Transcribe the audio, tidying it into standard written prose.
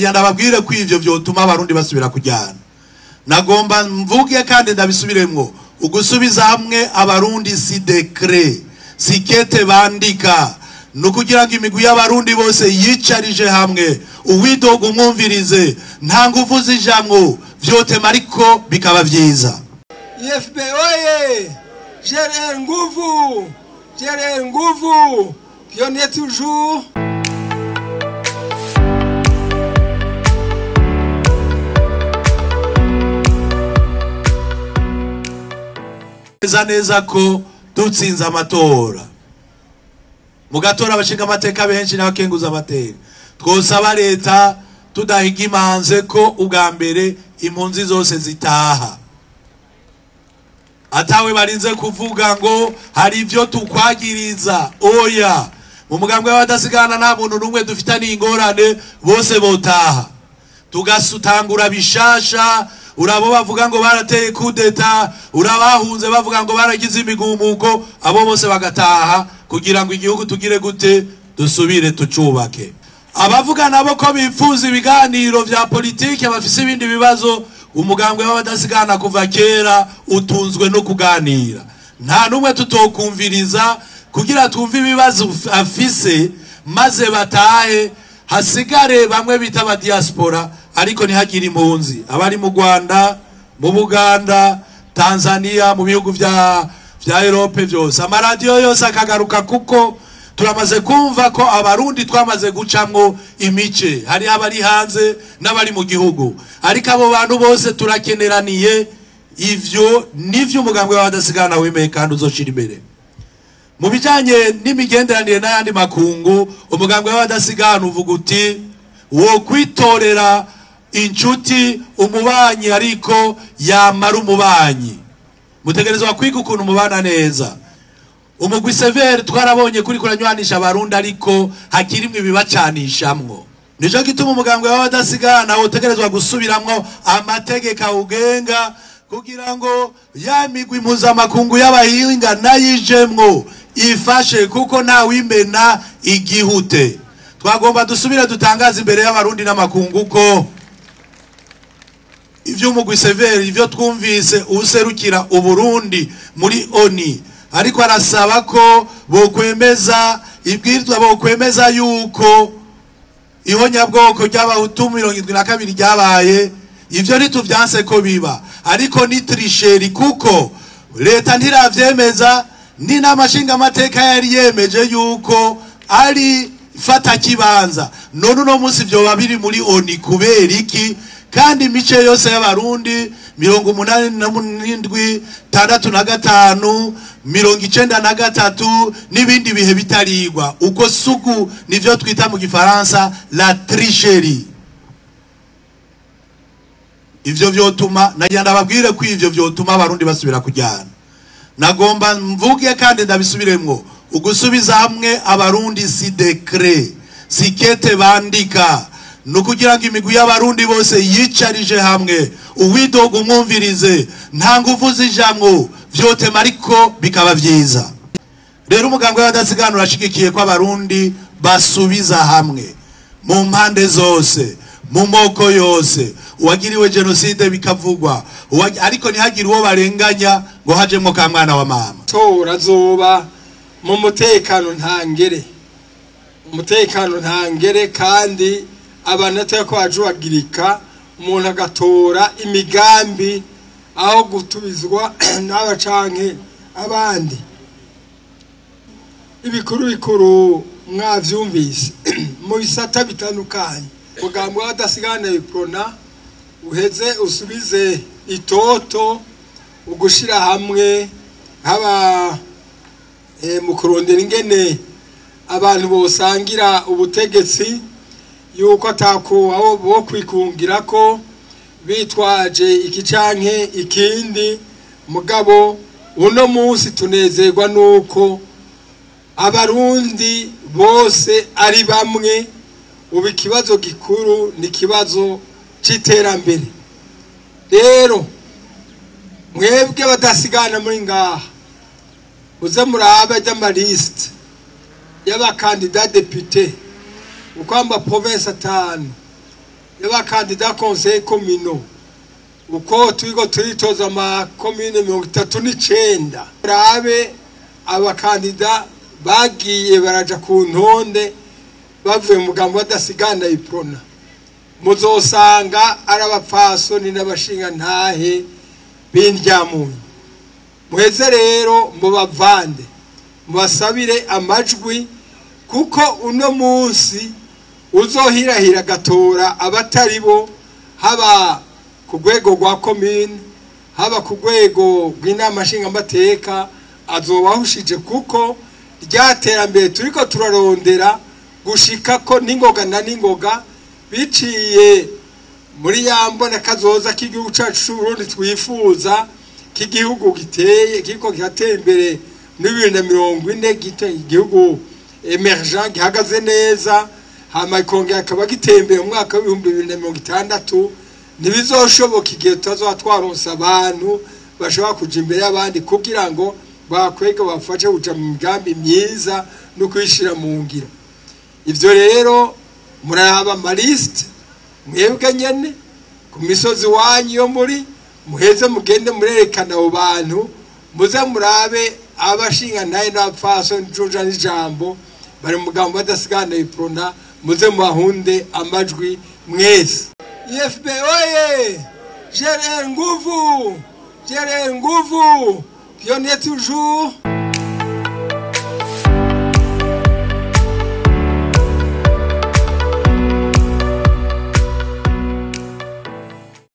Ndababwire ko ivyo vyotuma abarundi basubira kujyana. Nagomba mvuge kandi ndabisubiremwo, ugusubiza hamwe abarundi si décret, si kete bandika, nukugira ngo imigwi y'abarundi bose yicarije hamwe, uwidoga umwumvirize, nta nguvu zijamwo, vyotema ariko bikaba vyiza. IFB oye! GRR nguvu! GRR nguvu! Pionnier toujours! Neza neza ko dutsinze amatora, mugatora abashinga amateka benshi n'abakenguza amateka, twosaba leta tudahiga imanze ko ubwa mbere impunzi zose zitaha, atawe barinze kuvuga ngo hari ivyo tukwagiriza. Oya, mu mugambwe w'abadasigana nta muntu n'umwe dufitaniye ingorane, bose botaha tugasutangura bishasha. Urabo bavuga ngo barateye kudeta, urabahunze bavuga ngo baragize imigumuko, abo bose bagataha kugira ngo igihugu tugire gute, dusubire tucubake. Abavuga nabo ko bifuza ibiganiro vya politike bafise ibindi bibazo, umugambwe w'abadasigana kuva kera utunzwe no kuganira. Nta numwe tutokumviriza kugira twumve ibibazo afise, maze batahe, hasigare bamwe bita aba diaspora, ariko ntihagire impunzi. Abari mu Rwanda, mu Buganda, Tanzania, mu bihugu vya Europe vyose, amaradiyo yose akagaruka, kuko turamaze kumva ko abarundi twamaze gucamwo imice, hari abari hanze n'abari mu gihugu, ariko abo bantu bose turakeneraniye. Ivyo nivyo umugambwe w'abadasigana wemeye kandi uzoshira imbere. Mu bijanye n'imigenderanire n'ayandi makungu, umugambwe w'abadasigana uvuga uti wo kwitorera inshuti umubanyi, ariko yamara umubanyi mutegerezwa kwiga ukuntu mubana neza. Umugwi severe twarabonye kuri kuranywanisha abarundi, ariko hakirimwe ibibacanishamwo. Nico gituma umugambwe w'abadasigana utegerezwa gusubiramwo amategeko awugenga, kugira ngo ya migwi mpuzamakungu y'abahinga nayijemwo ifashe, kuko nta wimena igihute. Twagomba dusubire dutangaze imbere y'abarundi n'amakungu ko ivyo umugwi severe, ivyo twumvise userukira Uburundi muri ONU, ariko arasaba ko bokwemeza ibwirizwa, bokwemeza yuko ihonyabwoko ry'abahutu 72 ryabaye. Ivyo ntituvyanse ko biba, ariko ni tricherie, kuko leta ntiravyemeza, ni n'amashinga amateka yari yemeje yuko ari fata kibanza. None uno munsi vyoba biri muri ONU kubera iki? Kandi imice yose y'abarundi 87, 65, 93 n'ibindi bihe bitarigwa. Uko suku nivyo twita mu gifaransa la tricherie. Ivyo vyotuma, nagira ndababwire ko ivyo vyotuma abarundi basubira kujyana. Nagomba mvuge kandi ndabisubiremwo, ugusubiza hamwe abarundi si décret, si kete bandika, nukugira ngo imigwi y'abarundi bose yicarije hamwe, uwidoga umwumvirize, nta nguvu zijamwo, vyotema ariko bikaba vyiza. Rero umugambwe w'abadasigana urashigikiye ko abarundi basubiza hamwe mu mpande zose, mu moko yose. Uwagiriwe genocide bikavugwa, ariko ntihagire uwo barenganya ngo hajemwo ka mwana wa mama. Tora zoba mu mutekano ntangere, umutekano ntangere, kandi abantu atako bajuragirika, umuntu agatora imigambi aho gutubizwa n'abacanke abandi. Ibikuru bikuru mwavyumvise mu bisata bitandukanye. Mugambwe w'abadasigana Uprona uheze usubize itoto ugushira hamwe haba mu kurondera ingene abantu bosangira ubutegetsi, yuko atako aho bo kwikungira ko bitwaje iki canke ikindi. Mugabo uno munsi tunezerwa nuko abarundi bose ari bamwe. Ubu ikibazo gikuru ni kibazo c'iterambere. Rero mwebwe badasigana muri ngaha, muze murabe ry'amaliste y'abakandida député ukwamba province 5 y'abakandida conseil communal, uko turiko turitoza amakomine 39, rabe abakandida bagiye baraja ku ntonde bavuye mu mugambo badasigana Iprona, muzosanga ari abapfasoni n'abashingantahe b'indyamunyu. Muheze rero mubavande, mubasabire amajwi, kuko uno munsi uzohirahira agatora abatari bo, haba ku rwego rwa komine, haba ku rwego rw'inama nshingamateka, azobahushije, kuko rya terambere turiko turarondera gushika ko n'ingoga na n'ingoga biciye muri ya mbona kazoza k'igihugu cacu c'Uburundi twifuza, k'igihugu giteye kiriko kiratera imbere muri 2040, igihugu emergent gihagaze neza, hama ikongera akaba giteye imbere mu mwaka w'ibihumbi bibiri na mirongo itandatu. Ntibizoshoboka igihe tutazoba twaronse abantu bashobora kuja imbere y'abandi kugira ngo bakwege bafashe kuja mu migambi myiza no kuyishira mu ngiro. Ivyo rero muraba amalisite mwebwe nyene ku misozi wanyu yo muri, muheze mugende murerekana abo bantu, muze murabe abashingantahe n'abapfasoni njuja n'ijambo bari mu mugambo badasigana Iprona, muze mubahunde amajwi mwese. IFP oye! GRR nguvu! GRR nguvu! Pionnier toujours!